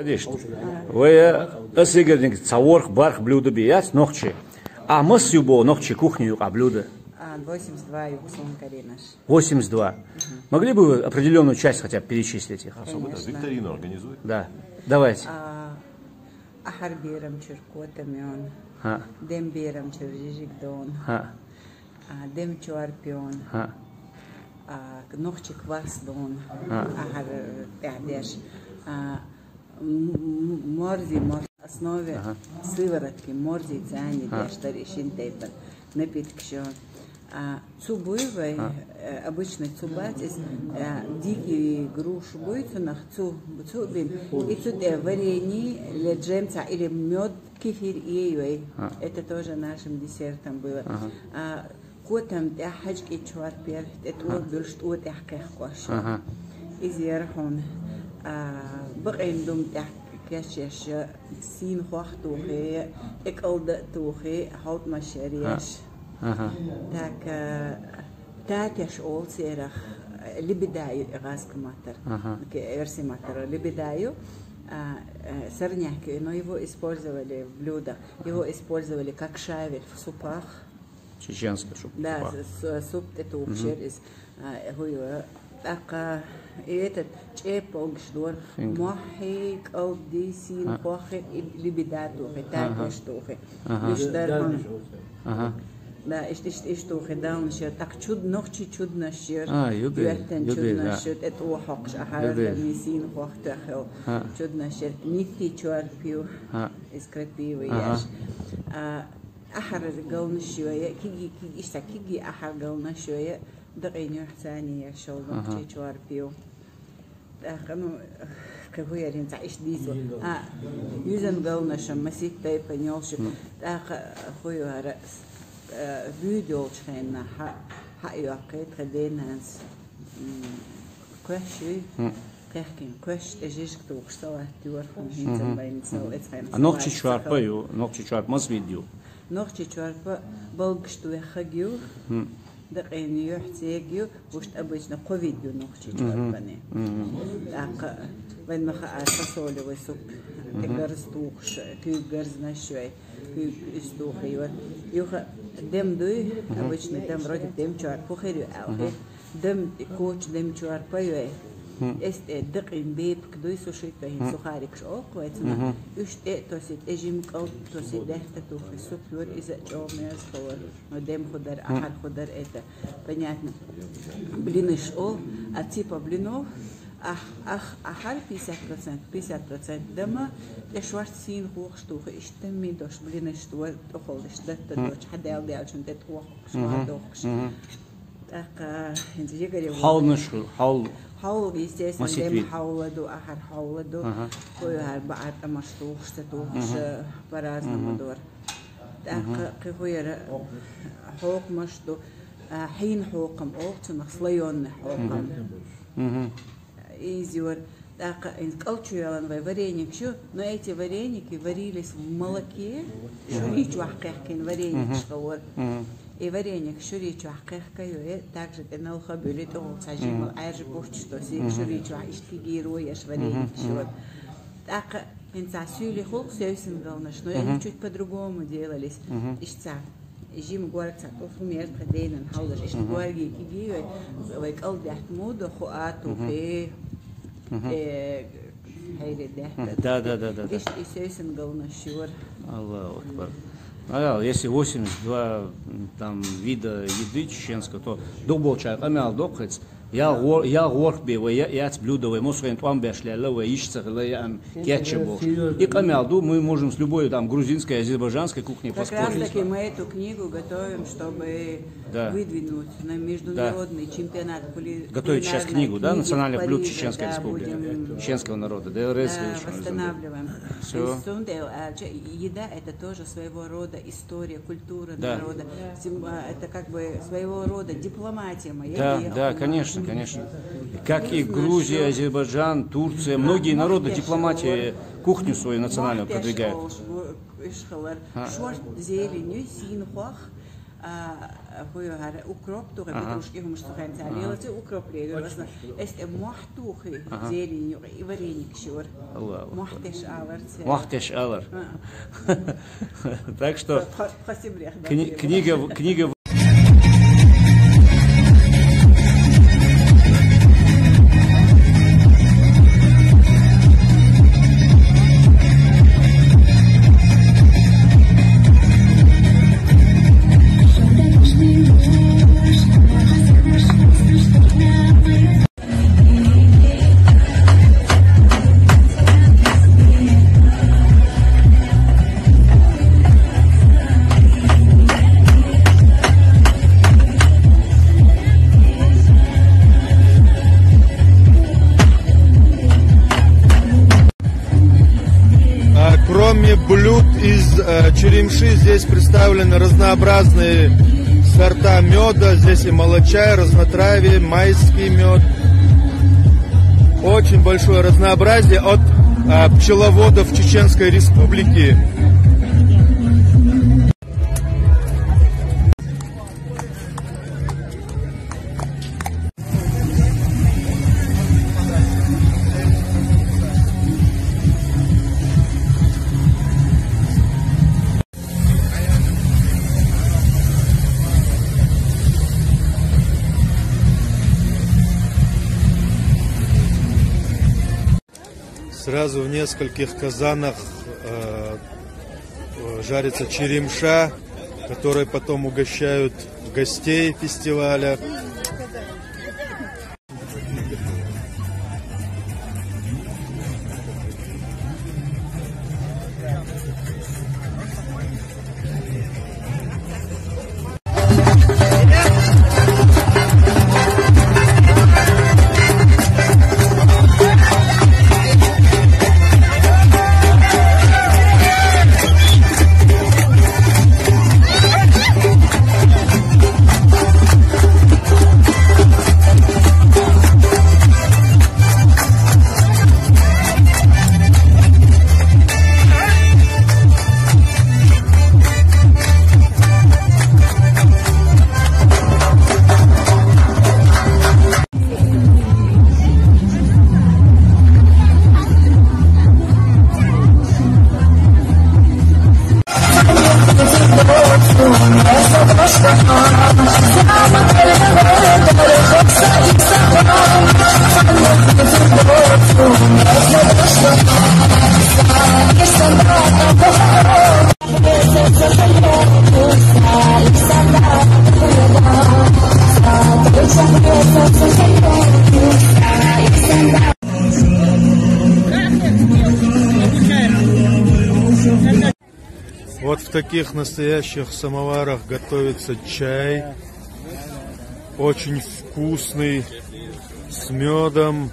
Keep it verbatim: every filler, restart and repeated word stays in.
Конечно. Вай, э, ас эггара цхьа ворхӀ-бархӀ блюдо бе яц нохчий. А масса ю бо нохчий кухни юкъа блюдо? А, восемьдесят два юкъа сона каринаш. Восемьдесят два. Могли бы вы определённую часть хотя бы перечислить их? Конечно. Викторину организуй. Да. Давайте. А, ахьар берам чура котам йола. Ха. Дем берам чура жижиг дола. Ха. А, дем чорпа йола. Ха. А, нохчий квас дола. Ха. Ахьар, э, тӀехь деш. А, м-, м-, морзи, морз-, основе сыворотки, морзи цани деш дар и шин тайпа напиток шо. А, цу буй вай, э, обычный цу бац, из, э, дикий груш буй, цунах цу, цу бин, и цу тӀе варенье, ле джем цхьа или мёд, кефир и ей вай. Это тоже нашим десертом было. А, котам тӀехь хьаьжкӀий чорпа яр, тӀе тӀо буьллуш тӀо тӀехь кхехкош. Иза яр хьуна, а, бакъийна дума тӀехь кечъеш, сийна хох тухий, тӀе кӀалда а тухий, хьалтӀамаш яр еш. Так, а, татеш олу церах, лебеда ю и гӀазкхи маттара, ке-, эрсий маттара лебеда ю, а, э, сорняк ю, но его использовали в блюдах, его использовали как щавель в супах. Чеченский суп. Да, с-, с-, суп тӀе тухуш яр иза. А, хӀу ю, тӀаккха и этот чӀепалгаш дора. Мохьий, кӀалдий, сийна хоххий, и лебеда тухий, татеш тухий. Уьш дара хьуна. Да, иштта, иштта, иштта тухий далнаш яр. ТӀаккха чуд-, нохчий чуднаш яр. А, юдий, юдий, чуднаш яр. ТӀе тӀо хьокхуш, ахьар, сийна хох тоьхна йолу чуднаш яр. Ниттий чорпа ю, из крапива еш. А, ахьар галнаш йой, киги, киги, иштта киги ахьар галнаш йой, дакъийна юьхь цани еш йолу нохчий чорпа ю. ТӀаккха, ну, кхин хӀу яр хӀинца иштта дийцо. А, юьзан галнаш масийтта тайпана йолуш. ТӀаккха хӀу ю хӀара, э, буьйда йолчу хенахь хьа-, хьа а йоккхий тхан денанас, м, кхоьш юй. Кхехкина кхоьш тӀе жижиг тухуш салат йора хьуна хӀинца байна сал эцхьайна. А нохчий чорпа ю, нохчий чорпа маса вид ю? Нохчий чорпа балгаш доьххаг ю, дакъийна юьхь цега ю, вуьшта обычно кхо вид ю нохчий чорпанан. ТӀаккха вайн ма хаара фасолевый суп, тӀе гарз тухуш, куьйга гарзнаш йой, куьйга иза тухий йора. Юха дем дуй, обычно дем, вроде дем чорпа хӀу хир ю аьлла. Дем, коча дем чорпа йой. Эс тӀе дакъийна бепиг дуй, сушитка хӀинца сухарикаш олу вай цунах. Уьш тӀе а тосий, тӀе жима кӀалд тосий, даьтта тухий суп йора, иза а чӀогӀа мерза хилла. Но дем хӀу дара, ахьар хӀу дара, это понятно. Блинаш олу, а типа блинов, ах-, ах-, ахьар пятьдесят процентов, пятьдесят процентов дама, тӀе шорта сийна хохаш тухий, иштта мин дош блинаш дора, тӀехула иштта датта доцуш, хьан дел делчун тӀе тӀохуш, хьан дохуш. ТӀаккха хӀинца ягаре ву. Хьалнаш, хьал. Хьал, естественно, масийтта дем вид. Хьал ду, ахьар хьал ду. ХӀу ю хӀара баӀар тӀамаш тухуш, ца тухуш, по-разному дора. ТӀаккха кхин хӀу яра хьокхамаш ду, а, хьийна хьокхам олу цунах, слоёный хьокхам. Иза йора. ТӀаккха хӀинца кӀал чу йолу вай вареникаш ю, но эти вареники варились в молоке, шури чохь кхехкина вареникаш хилла. И вареникаш шури чохь кхехкайой, также тӀе налха а буьллий, тӀехула цхьа жимма Ӏаьржа бурташ тосий, шури чохь иштта кигийро еш вареникаш йора. ТӀаккха хӀинца суьйлий хуьлу севсин галнаш, но они чуть по-другому делались. Иштта жима горга цхьа тӀе хӀума яра тхан дийнан хьалдаш, иштта горгий кигий вай, вай кӀалдехь муха до хӀу а тухий, э, хьайре дехь. Да, да, да, да, да. Иштта и севсин галнаш йора. Аллаху акбар. А, если восемьдесят два, м, там, вида еды чеченского, то дукха болчара къамел доккху хӀинца. Я гӀо-, я гӀорх бе вай, я яц блюдо вай, мосгӀен тӀом беш лелла вай, йиш ца хилла, я ам кеча бохуш. И къамел ду, мы можем с любой, там, грузинской, азербайджанской кухней поспорить. Как раз таки мы эту книгу готовим, чтобы выдвинуть на международный чемпионат кули-, кулинарной книги в Париже, да, будем, да, восстанавливаем. Готовите сейчас книгу, да, национальных блюд Чеченской Республики, чеченского народа, да, Республики. Всё. Еда — это тоже своего рода история, культура народа. Сим-, а, это как бы своего рода дипломатия моя. Да, да, конечно, конечно. Как и Грузия, Азербайджан, Турция, многие народы дипломатии кухню свою национальную продвигают. Шорт зелень, сийна хох, А, хӀу яхар укроп дугӀа, ага, петрушки хӀумаш цу хенца, ага, лелаца укроп лелаца. Очень хорошо. Эс тӀе мохь тухи, ага, зелень юкъе, и вареник шура. Аллах акбар. Мохь теш алар ца. Мохь теш алар. А. Так что кни-, книга в-, книга в- А, кроме блюд из, э, черемши, здесь представлены разнообразные сорта меда. Здесь и молочай, разнотравье, майский мед. Очень большое разнообразие от, э, пчеловодов Чеченской Республики. Сразу в нескольких казанах, э, э, жарится черемша, которой потом угощают гостей фестиваля. Вот в таких настоящих самоварах готовится чай. Очень вкусный, с медом.